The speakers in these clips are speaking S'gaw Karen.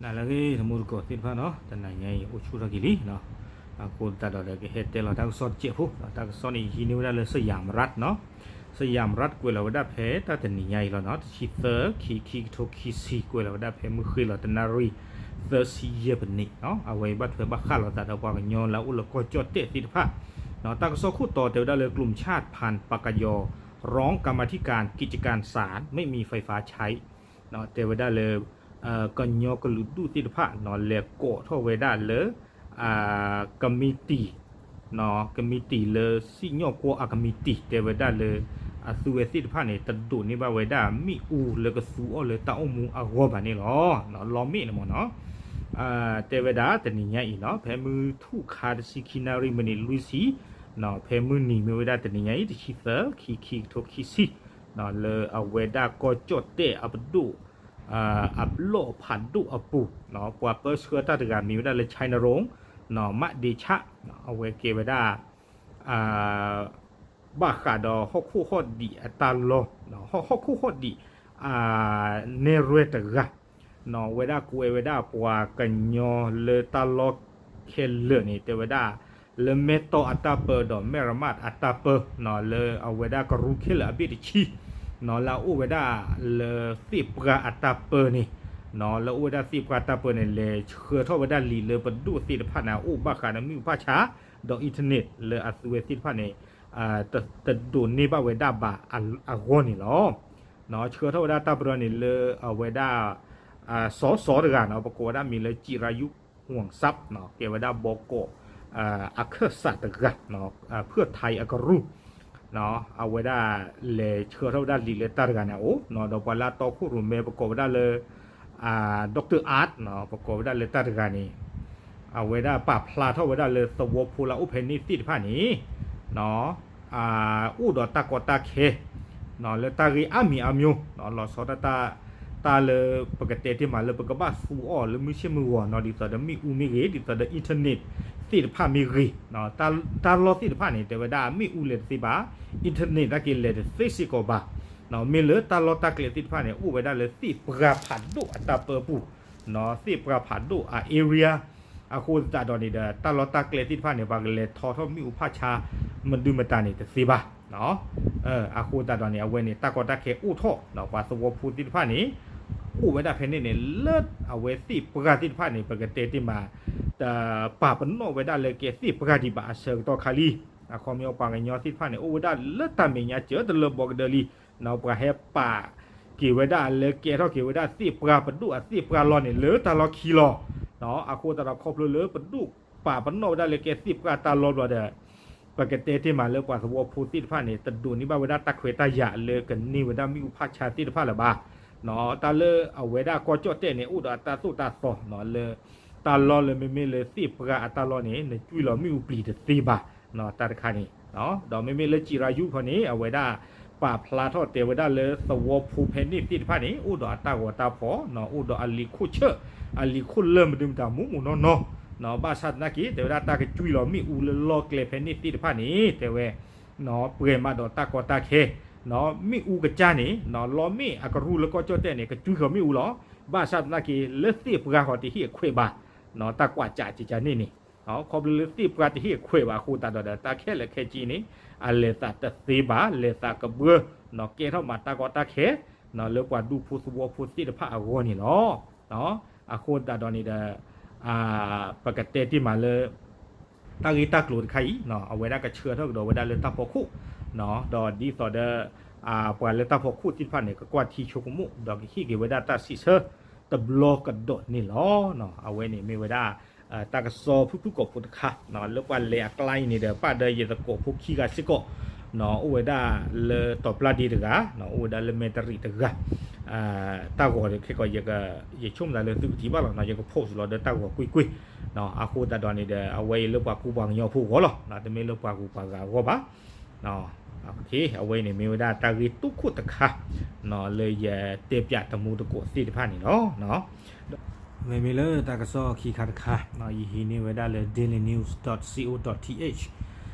နၤလၢအဂ့ၤ တံၤသကိးသ့ၣ်တဖၣ်နီၤ, တနၤညါအံၤအိၣ်ဆူၣ်ထီၣ်က့ၤလံနီၤ. အဃိသတးဒီး ကဟဲတဲလီၤတၢ်ကစီၣ်တစဲးဖိ, တၢ်ကစီၣ်န့ၣ် ယဟံးန့ၢ်ဝဲဒၣ်လၢ စယၣ်မရၣ်နီၤ, စယၣ်မရၣ် ကွဲးလီၤဝဲဒၣ်ဖဲတၢ်တနံၤညါအံၤလီၤနီၤ, တဆံသၢ ခံ ခံကထိခံဆံ, ကွဲးလီၤဝဲဒၣ်ဖဲမုၢ်ဃ့ၢ်လီၤ တနၣ်ရံၣ် သၢဆံယဲၢ်ပနံးနီၤ. အဝဲအံၤဘၣ်ထွဲဘၣ်ဃးလိာ်သးဒီး ပှၤကညီလၢအအိၣ်လၢကီၢ်ကၠီၣ်တဲၣ်သ့ၣ်တဖၣ်နီၤ. တၢ်ကစီၣ်ခိၣ်တီတဲဝဲဒၣ်လၢ กลุ่มชาติพันธุ์ปากกยอ ร้องกรรมาธิการกิจการศาล ไม่มีไฟฟ้าใช้ တဲဝဲဒၣ်လၢ ကညီကလုာ်ဒူၣ်သ့ၣ်တဖၣ်နီၤ လဲၤကိးထီၣ်ဝဲဒၣ်လၢ ကမံးတံာ် ကမံးတံာ်လၢစံၣ်ညီၣ်ကွီၢ်အကမံးတံာ် တဲဝဲဒၣ်လၢ အသုဝဲသ့ၣ်တဖၣ်န့ၣ် တဒိးန့ၢ်ဘၣ်ဝဲဒၣ်မ့ၣ်အူလၢကသူအီၤလၢတၢ်အိၣ်မူအဂီၢ်ဘၣ်န့ၣ်လီၤ. လီမ့ၣ်န့ၣ်မ့ၢ်နီၤ, တဲဝဲဒၣ်တနံၤညါအံၤနီၤ ဖဲမုၢ်ထူၣ်ခါတဆံခံနၣ်ရံၣ်မံးနံးလွံၢ်ဆံ ဖဲမုၢ်နံၤမ့ၢ်ဝဲဒၣ်တနံၤညါအံၤ တဆံသၢ ခံ ခံကထိခံဆံ လၢအဝဲဒၣ်ကီၢ်ကၠီၣ်တဲၣ်အပဒိၣ် အလီၢ်ဖးဒိၣ်အပူၤ ပှၤပၢဆှၢတၢ်တဂၤမ့ၢ်ဝဲဒၣ်လၢ ชัยนรงค์ မးဒ့ဆၣ် အဝဲကဲဝဲဒၣ် ဘၣ်ဃးဒီးဟီၣ်ခိၣ်ဟီၣ်ဒံးအတၢ်လီၢ် ဟီၣ်ခိၣ်ဟီၣ်ဒံး နဲၣ်ရွဲၣ်တဂၤ ဝဲဒၣ်ကွဲးဝဲဒၣ်ပှၤကညီလၢတၢ်လီၢ်ခဲလၢာ်န့ၣ် တဲဝဲဒၣ် လၢမဲၢ်တီၢ်အတၢ်ပၢဒီးမဲၢ်ရမးအတၢ်ပၢ လၢအဝဲဒၣ်ကရူၢ်ခဲလၢာ်အဘ့ၣ်တဆံ လၢအအိၣ်ဝဲဒၣ်လၢသ့ၣ်ပှၢ်အတၢ်ပၢန့ၣ် လၢအအိၣ်ဝဲဒၣ်သ့ၣ်ပှၢ်တၢ်ပၢန့ၣ် လဲၤဆှၢထီၣ်ဝဲဒၣ်လံာ်လၢပဒိၣ်သ့ၣ်တဖၣ်န့ၣ် အအိၣ်ဘၣ်ဃးဒီးမ့ၣ်အူဖးဆါ ဒီး internet လၢအသုဝဲသ့ၣ်တဖၣ်န့ၣ် တဒိးန့ၢ်ဘၣ်ဝဲဒၣ်ဘၣ်အဂီၢ်န့ၣ်လီၤ. ဆှၢထီၣ်ဝဲဒၣ်တၢ်ပၢန့ၣ်လၢအဝဲဒၣ် စီၤစီၤတဂၤနီၤ ပကိးဝဲဒၣ်မံၤလၢ จิรายุ ห่วงทรัพย์ ကဲဝဲဒၣ်ဘီကီး အခၢၣ်စးတဂၤ ဖၢၣ်ထံအကရူၢ် အဝဲဒၣ်လဲၤဆှၢထီၣ်ဝဲဒၣ်လံာ်လၢတၢ်တဂၤန့ၣ်အအိၣ် ဒီးပှၤလၢအတီခိၣ်ရိၣ်မဲပကိးဝဲဒၣ်လၢ doctor Art ပကိးဝဲဒၣ်လၢတၢ်တဂၤန့ၣ် အဝဲဒၣ်ပာ်ဖျါထီၣ်ဝဲဒၣ်လၢသဝီဖိလၢအအိၣ်ဖဲန့ၣ်သ့ၣ်တဖၣ်န့ၣ် အိၣ်ဒီးတၢ်ကီတၢ်ခဲ လၢတၢ်ဂ့ၢ်အါမံၤအါမျိုး လီၤဆီဒၣ်တၢ် တၢ်လၢပကတဲတ့ၢ်မးလၢပကဘၣ်သူအီၤလၢမုၢ်ဆ့ၣ်မုၢ်ဂီၤနီၤ ဒ်သိးဒီးမ့ၣ်အူမ့ၢ်ဂ့ၤ ဒ်သိးဒီး internet သ့ၣ်တဖၣ်မ့ၢ်ဂ့ၤ တၢ်လီၢ်သ့ၣ်တဖၣ်န့ၣ် တဲဝဲဒၣ်မ့ၣ်အူလဲၤတသ့ဘၣ် internet တၢ်က့ၤလဲၤတသ့စ့ၢ်ကီးဘၣ် မ့ၢ်လၢတၢ်လီၢ်တၢ်ကျဲသ့ၣ်တဖၣ်န့ၣ် အိၣ်ဝဲဒၣ်လၢသ့ၣ်ပှၢ်ဖးဒိၣ်အတၢ်ပၢပူၤ သ့ၣ်ပှၢ်ဖးဒိၣ်အ area အဃိသတးဒီးန့ၣ်ဒီး တၢ်လီၢ်တၢ်ကျဲသ့ၣ်တဖၣ်န့ၣ် ပှၤကလဲၤထီထီၣ်မ့ၣ်အူဖးဆါ မဒုမတၤန့ၣ်တသ့ဘၣ် အဃိသတးဒီးန့ၣ် အဝဲန့ၣ် တၢ်ကီတၢ်ခဲအိၣ်ထီၣ် ပှၤသဝီဖိသ့ၣ်တဖၣ်န့ၣ် အိၣ်ဝဲဒၣ်ဖဲန့ၣ်န့ၣ် လၢအဝဲသ့ၣ်ပှၢ်သ့ၣ်တဖၣ်န့ၣ် ပကတဲတ့ၢ်မး တပာ်ပနီၣ်ဝဲဒၣ်လၢကဲသ့ၣ်ပှၢ်ဒံးဘၣ်အဆၢကတီၢ်ခါလံ အခီပညီပှၤကညီသ့ၣ်တဖၣ်န့ၣ် အိၣ်ဝဲဒၣ်လၢတၢ်မဲာ်ညါစၢၤတလၢဘီကဒၢလံ ပှၤဟဲပာ်က့ၤဝဲဒၣ်လၢကဲထီၣ်က့ၤဝဲဒၣ်သ့ၣ်ပှၢ်ပဒိၣ်အသ့ၣ်ပှၢ်လီၢ်န့ၣ် လၢတၢ်လီၢ်ခံလီၤ အဃိသတးဒီးခီဖျိလၢပဒိၣ်ပာ်ပနီၣ်ဝဲဒၣ်လၢကဲသ့ၣ်ပှၢ်တၢ်လီၢ်ဘျီဒီး ပကတဲတ့ၢ်မးလၢပှၤသဝီဖိသ့ၣ်တဖၣ်န့ၣ် တဒိးန့ၢ်ဘၣ်ဝဲဒၣ်တၢ်ခွဲးတၢ်ယာ်လၢကန့ၢ်ဝဲဒၣ်မ့ၣ်အူဖးဆါသ့ၣ်တဖၣ်လၢၤဘၣ် တၢ်လၢအဝဲဒၣ်ကီၢ်ကၠီၣ်တဲၣ်န့ၣ် အိၣ်ဒီးအတၢ်သိၣ်တၢ်သီလၢ တၢ်လီၢ်လၢမ့မ့ၢ်လၢသ့ၣ်ပှၢ်အတၢ်လီၢ်န့ၣ် နကွံာ်လီၤမ့ၣ်အူပျံၤတသ့ဘၣ် တၢ်တခါန့ၣ် ဒီးမ့မ့ၢ်လၢ จิรายุ ခီန့ၣ် အဝဲဒၣ်ပာ်ဖျါထီၣ်တဲဝဲဒၣ်လၢသဝီဖိဖဲန့ၣ်သ့ၣ်တဖၣ်န့ၣ် အိၣ်ဒီးအတၢ်ဂီၤတၢ်ဖီၣ် အိၣ်ဒီးအလံာ်ခိၣ်ဆၢၣ် အလံာ်ခိၣ်လၢၢ်မနုၤမတၤမူးမူးနီၢ်နီၢ် ဘၣ်ဆၣ်သနာ်က့ တဲဝဲဒၣ်တၢ်ကကွံာ်လီၤမ့ၣ်အူလၢလီၢ်ကျဲဖဲန့ၣ်သ့ၣ်တဖၣ်န့ၣ် တဲဝဲ ပှဲၤမးဒီးတၢ်ကီတၢ်ခဲ မ့ၣ်အူကစၢ်န့ၣ် လီမ့ၣ်အကရူၢ်လၢကီၢ်ကၠီၣ်တဲၣ်န့ၣ် ကကွံာ်ဃီၤမ့ၣ်အူလီၤ ဘၣ်ဆၣ်သနာ်က့ လၢသ့ၣ်ပှၢ်ဃီၤတဟ့ၣ်အခွဲးဘၣ် တၢ်ကွၢ်စးကကန့ၣ်န့ၣ် ခီဖျိလၢသ့ၣ်ပှၢ်တဟ့ၣ်အခွဲးဘၣ်အဃိသတးဒီး တၢ်ခဲလၢာ်ခဲဆ့န့ၣ် အလဲၤသးတသ့ဘၣ် လဲၤသးကဘှၢ ကဲထီၣ်မးတၢ်ကီတၢ်ခဲ လၢပှၤဒူဖိသဝီဖိသ့ၣ်တဖၣ်အဂီၢ်န့ၣ်လီၤ. အဃိသတးဒီးန့ၣ်ဒီး ပကတဲတ့ၢ်မးလၢ တၢ်ဂ့ၢ်တၢ်ကျိၤတခါအံၤ အဝဲဒၣ်ကဆှၢထီၣ်ကဒီးဝဲဒၣ်လၢတၢ်ဖီခိၣ် ဒီးဒ်သိးဒီး ပှၤလၢတၢ်ဖီခိၣ်သ့ၣ်တဖၣ်န့ၣ် ကကွၢ်ထံဆိကမိၣ် ဒီးကဟ့ၣ်က့ၤဝဲဒၣ်တၢ်စံးဆၢတဘျီကဒီးန့ၣ်လီၤ. အဝဲန့ၣ်မ့ၢ်ဝဲဒၣ် တၢ်ကစီၣ်ဖုၣ်ဖုၣ်ကိာ်ဖိတခါ လၢပှၤလဲၤအကျါအံၤန့ၣ်ဒီး ပာ်ဒီးယသကိးဖိခံဂၤစ့ၢ်ကီး အိၣ်ဝဲဒၣ်လၢတီၤပျၢ်ဒ့တဂၤ အိၣ်ဝဲဒၣ်လၢမဲတရံးတဂၤ တၢ်ဂီၤခဲကီး ယဆိကမိၣ်သးလၢသုကထံၣ်ဘၣ်လီၤနီၤ ယက post လီၤဒီးတၢ်ဂီၤကွ့ၢ်ကွ့ၢ် အဃိသတးဒီးန့ၣ်ဒီး အဝဲအံၤလၢပှၤကူပှၤကညီဖိအဂီၢ်လီၤ တမ့ၢ်လၢပှၤဂုၤပှၤဂၤအဂီၢ်ဘၣ် အဝဲအံၤန့ၣ်မ့ၢ်ဝဲဒၣ်တၢ်ဂ့ၢ်တိခိၣ်တခါ လၢယတဲပၠးတမူတကိးသ့ၣ်တဖၣ်န့ၣ်လီၤ. မ့မ့ၢ်လၢတၢ်ကစီၣ်ခံခါတခါ ယဟံးန့ၢ်ဝဲဒၣ်လၢ daily news dot co dot th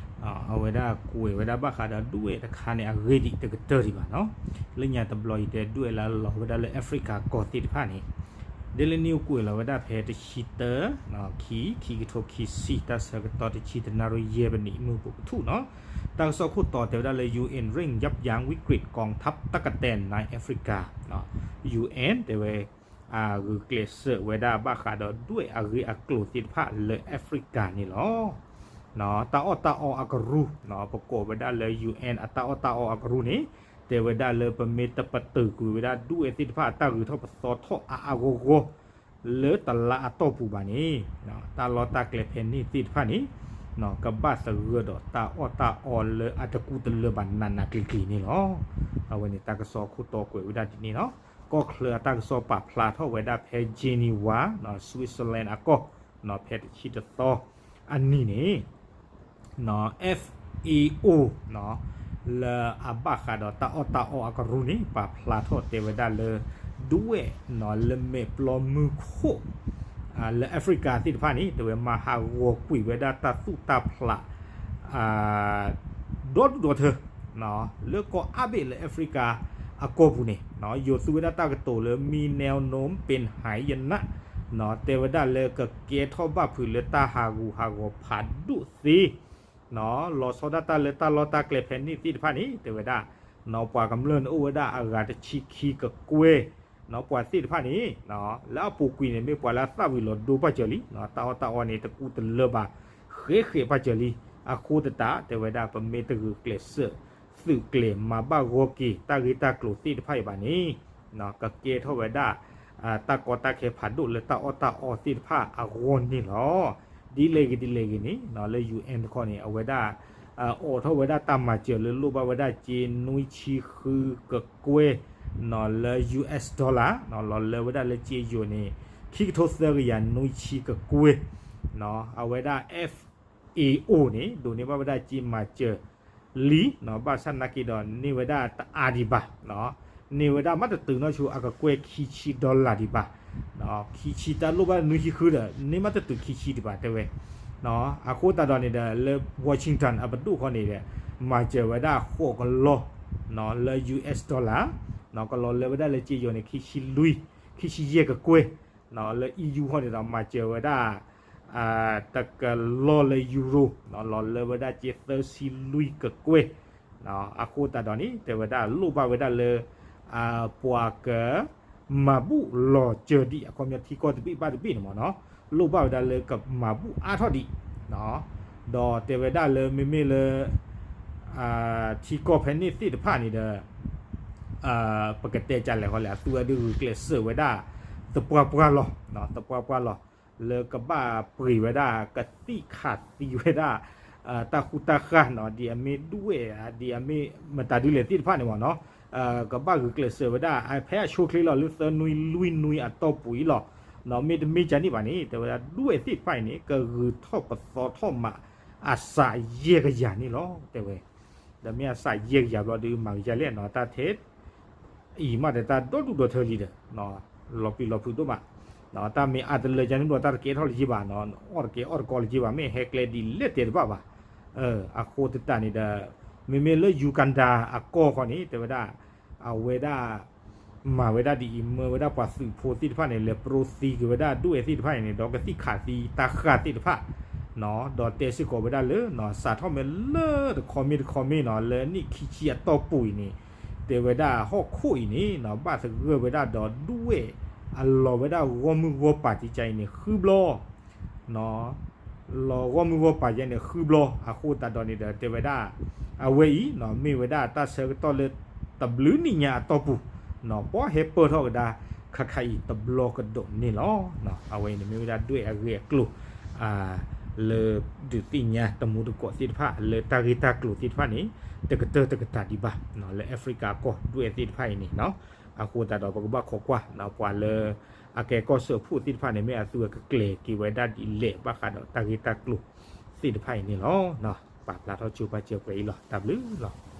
အဝဲဒၣ်ကွဲးဝဲဒၣ်ဘၣ်ဃးဒီးဒွဲၣ်တခါန့ၣ် အဂ့ၢ်ဒ်အံၤတကတၢၢ်ဒံးဘၣ်နီၤ လၢညါတဘျီယတဲဒွဲၣ်လၢအလီၤဝဲဒၣ်လၢ Africa ကီၢ်သ့ၣ်တဖၣ်န့ၣ် Daily News ကွဲးလီၤဝဲဒၣ်ဖဲတဆံတၢ ခံ ခံကထိခံဆံ တၢ်ဆၢကတီၢ်တဆံတနၣ်ရံၣ်ယဲၢ်မံးနံး မုၢ်ပိာ်ကထူၣ်နီၤ. တၢ်ကစီၣ်ခိၣ်တီတဲဝဲဒၣ်လၢ ယူဢၣ်အၣ် เร่งยับยั้งวิกฤตกองทัพตั๊กแตนในแอฟริกา ယူဢၣ် တဲဝဲ ဂုာ်ကျဲးစၢးဝဲဒၣ်ဘၣ်ဃးဒီးဒွဲၣ်အဂ့ၢ်အကျိၤသ့ၣ်တဖၣ်လၢ Africa န့ၣ်လီၤ. တၢ်အီၣ်တၢ်အီအကရူၢ် ပကိးဝဲဒၣ်လၢ ယူဢၣ် အတၢ်အီၣ်တၢ်အီအကရူၢ်န့ၣ် တဲဝဲဒၣ်လၢပမ့ၢ်တပတုာ်ကွံာ်ဝဲဒၣ်ဒွဲၣ်သ့ၣ်တဖၣ်အတၢ်ဂုၤထီၣ်ပသီထီၣ်အါအါဂီၢ်ဂီၢ် လၢတလါအတီၢ်ပူၤဘၣ်န့ၣ် တၢ်လီၢ်တၢ်ကျဲဖဲန့ၣ်သ့ၣ်တဖၣ်န့ၣ် ကဘၣ်သဂၢၢ်ဒီးတၢ်အီၣ်တၢ်အီလၢအတကူတလၢဘၣ်နးနးကျံၤကျံၤန့ၣ်လီၤ. အဝဲန့ၣ်တၢ်ကစီၣ်ခိၣ်တီကွဲးဝဲဒၣ်ဒ်န့ၣ်နီၤ. ကီၢ်ချၢအတၢ်ကစီၣ်ပာ်ဖျါထီၣ်ဝဲဒၣ်ဖဲ Geneva နီၤ Switzerland အကီၢ် ဖဲတဆံတသီအနံၤန့ၣ် FAO နီၤ လၢအဘၣ်ဃးဒီးတၢ်အီၣ်တၢ်အီအကရူၢ်န့ၣ် ပာ်ဖျါထီၣ်တဲဝဲဒၣ်လၢ ဒွဲၣ်နီၤ လၢမဲာ်ပျီမုၢ်ခိၣ် လၢ Africa သ့ၣ်တဖၣ်န့ၣ် တဲဝဲမၤဟးဂီၤကွံာ်ဝဲဒၣ်တၢ်သူၣ်တၢ်ဖျး ဒီဒူၣ်ဒီထၢ လၢကီၢ်အါဘ့ၣ်လၢ Africa အကီၢ်ပူၤန့ၣ် ယိၤသူဝဲဒၣ်တၢ်ကတိၤလၢ มีแนวโน้มเป็นหายนะ တဲဝဲဒၣ်လၢကကဲထီၣ်ဘၣ်ဖုးလၢတၢ်ဟးဂူာ်ဟးဂီၤဖးဒိၣ်သ့ လီၤဆီဒၣ်တၢ်လၢတၢ်လီၢ်တၢ်ကျဲဖဲန့ၣ်သ့ၣ်တဖၣ်န့ၣ် တဲဝဲဒၣ် ပှၤကမျၢၢ်န့ၣ်အိၣ်ဝဲဒၣ်အဂၤတဆံခံကကွဲၢ် ပှၤသ့ၣ်တဖၣ်န့ၣ် လၢအပူၤကွံာ်န့ၣ် မ့ၢ်ပှၤလၢအသၣ်ဝံၤလီၤဒိပာ်စၢၤလံ တၢ်အီၣ်တၢ်အီန့ၣ် တကူတလၢဘၣ် ဃဲးဃဲးပာ်စၢၤလံ. အဃိသတး တဲဝဲဒၣ် ပမ့ၢ်တဂုာ်ကျဲးစၢး သုးကျဲၤမၤဘၣ်ဂီၢ်က့ၤ တၢ်ဂ့ၢ်တၢ်ကျိၤသ့ၣ်တဖၣ်အံၤဘၣ်န့ၣ် ကကဲထီၣ်ဝဲဒၣ် တၢ်ကီတၢ်ခဲဖးဒိၣ်လၢတၢ်အီၣ်တၢ်အီသ့ၣ်တဖၣ်အဂီၢ်န့ၣ်လီၤ. ဒ်လဲၣ်ဂ့ၤဒ်လဲၣ်ဂ့ၤန့ၣ် လၢ ယူၣ်အဲၣ် တခီန့ၣ် အဝဲဒၣ် အိးထီၣ်ဝဲဒၣ်တၢ်မၤစၢၤလၢလိၣ်ဘၣ်ဝဲဒၣ်စ့နွံဆံဃုကကွဲၢ် လၢ ယူႇအၢတ်ႉ dollar လီၤလၢဝဲဒၣ်လၢစ့ယိၤန့ၣ် ခံကထိသၢကယၤနွံဆံကကွဲၢ် အဝဲဒၣ် FAO န့ၣ် ဒိးန့ၢ်ဘၣ်ဝဲဒၣ်စ့မၤစၢၤလံ ဘၣ်ဆၣ်နာ်က့ဒီး န့ၢ်ဝဲဒၣ်တအါဒံးဘၣ် န့ၢ်ဝဲဒၣ်မ့ၢ်တတုၤနီၢ်ဆိအကကွဲၢ်ခံဆံ dollar ဒံးဘၣ် ခံဆံတၢ်လိၣ်ဘၣ်နွံဆံဃုဒီး န့ၢ်မ့ၢ်တတုၤခံဆံဒံးဘၣ် တဲဝဲ အဃိသတးဒီးန့ၣ်ဒီး လၢ Washington အပဒိၣ်ခီန့ၣ်ဒီး မၤစၢၤဝဲဒၣ်ဃိးကလီၢ် လၢ ယူႇအၢတ်ႉ dollar ကလီၤလၢဝဲဒၣ်လၢစ့ယိၤန့ၣ် ခံဆံလွံၢ် ခံဆံယဲၢ်ကကွဲၢ် လၢ EU ခီန့ၣ်ဒီး မၤစၢၤဝဲဒၣ် တကလီၢ်လၢ euro လီၤလၢဝဲဒၣ်စ့သၢဆံလွံၢ်ကကွဲၢ် အဃိသတးဒီးန့ၣ် တဲဝဲဒၣ်လိၣ်ဘၣ်ဝဲဒၣ်လၢ ပှၤက မၤဘူၣ်လီၤစၢၤဒံး အခီပညီထံကီၢ်တဘ့ၣ်ဘၣ်တဘ့ၣ်န့ၣ်မ့ၢ်နီၤ လိၣ်ဘၣ်ဝဲဒၣ်လၢကမၤဘူၣ်အါထီၣ်ဒံး ဒီးတဲဝဲဒၣ်လၢမ့မ့ၢ်လၢ ထံကီၢ်ဖဲန့ၣ်သ့ၣ်တဖၣ်န့ၣ်ဒီး ပကတဲကလဲၣ်ဃီလဲၣ် အသုဝဲဒၣ်ဂုာ်ကျဲးစၢးဝဲဒၣ် သပှၢ်ပှၢ်လီၤ သပှၢ်ပှၢ်လီၤ လၢကဘၣ်ပှ့ၤဝဲဒၣ် ကသံၣ်ခးသံဝဲဒၣ် တၢ်ဃူတၢ်ဃာ်နီၤ ဒ်အမ့ၢ်ဒွဲၣ် ဒ်အမ့ၢ်မတၤဒ်လဲၣ်သ့ၣ်တဖၣ်န့ၣ်မ့ၢ်နီၤ ကဘၣ်ဂုာ်ကျဲးစၢးဝဲဒၣ် ဖဲအဆိချ့လီၤလၢသၢနွံလွံၢ်နွံအတီၢ်ပူၤအံၤလီၤ မ့တမ့ၢ်ကန့ၣ်ဘၣ်န့ၣ် တဲဝဲဒၣ်ဒွဲၣ်သ့ၣ်တဖၣ်အံၤန့ၣ် ကဂုၤထီၣ်ပသီထီၣ်မး အစးယဲၢ်ကယၤန့ၣ်လီၤ တဲဝဲ ဒီးမ့ၢ်အစးယဲၢ်ကယၤဘျီဒီးမၤကယၤလဲၣ်နီၤ တၢ်ထဲ အံၤမးဒီးတၢ်ဒီဒူၣ်ဒီထၢလံဒီး လီၤပျံၤလီၤဖုးဒိၣ်မး တၢ်မ့ၢ်အါတလၢကန့ၣ်ဘျီ တၢ်တကဲထီၣ်လၢၤဘၣ်နီၤ အီၣ်တကဲအီၣ်တကီလၢၤဘၣ် မ့ၢ်ဟဲကျဲဒ်လဲၣ်တဲတဘၣ်ဘၣ် အဃိသတးန့ၣ်ဒီး မ့မ့ၢ်လၢ Uganda အကီၢ်ခီန့ၣ် တဲဝဲဒၣ် အဝဲဒၣ် မၤဝဲဒၣ်ဒ်အံၤ မၢဝဲဒၣ်ပှၤသုးဖိသ့ၣ်တဖၣ်န့ၣ် လဲၤပရိသံက့ၤဝဲဒၣ်ဒွဲၣ်သ့ၣ်တဖၣ်န့ၣ် ဒီးကသံၣ်ခးသံတၢ်ဃာ်သ့ၣ်တဖၣ် ဒီးတဲစ့ၢ်ကီးဝဲဒၣ်လၢ စးထီၣ်မ့ၢ်လၢတခီမ့ၢ်တခီမ့ၢ်နီၤ လၢနံၣ်ခံဆံအတီၢ်ပူၤအံၤန့ၣ် တဲဝဲဒၣ်ဟီၣ်ခိၣ်အံၤန့ၣ် ဘၣ်သဂၢၢ်ဝဲဒၣ်ဒီးဒွဲၣ်အလီၤဝဲဒၣ်ဂီၢ်မုၢ်ဂီၢ်ပၤကကါအံၤန့ၣ် ဃုဘျီ လီၤဂီၢ်မုၢ်ဂီၢ်ပၤယဲန့ၣ် ဃုဘျီ အဃိသတးဒီးန့ၣ်ဒီး တဲဝဲဒၣ် အဝဲအံၤ မ့ၢ်ဝဲဒၣ်တၢ်ဆၢကတီၢ်လၢ တဘျုးနံၣ်ညါအတီၢ်ပူၤ ပှၤဟဲပၢၢ်ထီၣ်ကဒါ ခါခါအံၤတဘျီကဒီးန့ၣ်လီၤ. အဝဲအံၤန့ၣ်မ့ၢ်ဝဲဒၣ်ဒွဲၣ်အဂ့ၢ်အကျိၤ လၢဒုးသ့ၣ်ညါတမူတကိးသ့ၣ်တဖၣ် လၢတၢ်ဂ့ၢ်တၢ်ကျိၤသ့ၣ်တဖၣ်န့ၣ် တကတၢၢ်တကတၢၢ်ဒံးဘၣ် လၢ Africa ကီၢ်ဒွဲၣ်သ့ၣ်တဖၣ်အံၤန့ၣ် အဃိသတးဒီးပကဘၣ်ခိးကွၢ် ပှၤလၢ အကဲကီၢ်စၢဖှိၣ်သ့ၣ်တဖၣ်န့ၣ် မ့ၢ်အသုဝဲကကျဲၤက့ၤဝဲဒၣ်ဒ်လဲၣ် ဘၣ်ဃးဒီးတၢ်ဂ့ၢ်တၢ်ကျိၤသ့ၣ်တဖၣ်အံၤန့ၣ်လီၤ. ပာ်ဖျါထီၣ်ဆိပာ်စၢၤပှဲၤအံၤလီၤ. တၢ်ဘျုးလီၤ.